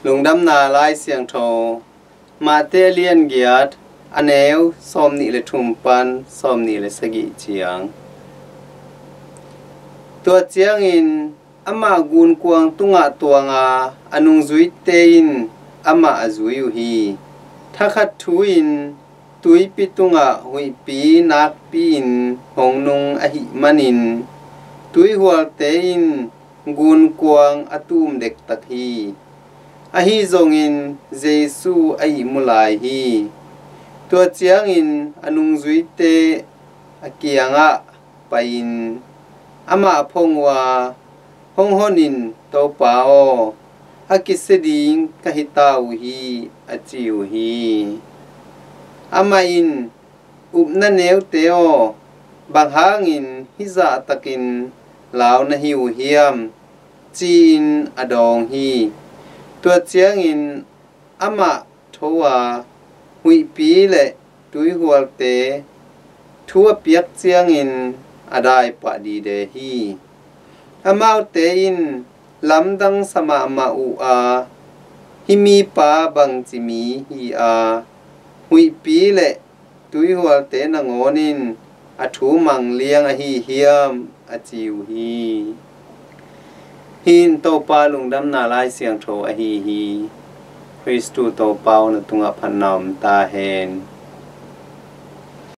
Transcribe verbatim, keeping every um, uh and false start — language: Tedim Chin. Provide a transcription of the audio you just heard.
Lungdamna Lai Siangtho, Mate a lian giat, a neu sawmnih le thum pan sawmnih le sagih ciang. Tua ciangin amah gunkuang tungah tuanga a nungzuite in amah a zui uh hi. Thakhat thu-in tuipi tungah huihpi nakpi-in hong nung ahih manin tuihualte in gunkuang a tum dektak hi. Ahi zongin Jesu a ihmu lai hi. Tua ciangin a nungzuite a kiangah pai-in amah a phong uh a, "Hong hon in, Topa aw, a kisia ding ka hita uh hi," a ci uh hi. Amah in, "Upna neute aw, bang hangin hih zahtakin lau na hi uh hiam?" ci-in a dawng hi. Tua ciangin amah tho a, huihpi le tuihualte thu a piak ciangin a daipah dide hi. Amaute in lamdang sa mahmah uh a, "Hih mipa bangci mi hi a, huihpi le tuihualte nangawn in a thu mang liang ahi hiam?" a ci uh hi. Hih in Topa Lungdamna Lai Siangtho ahi hi. Khristu Topa aw, na tungah phatna om ta hen.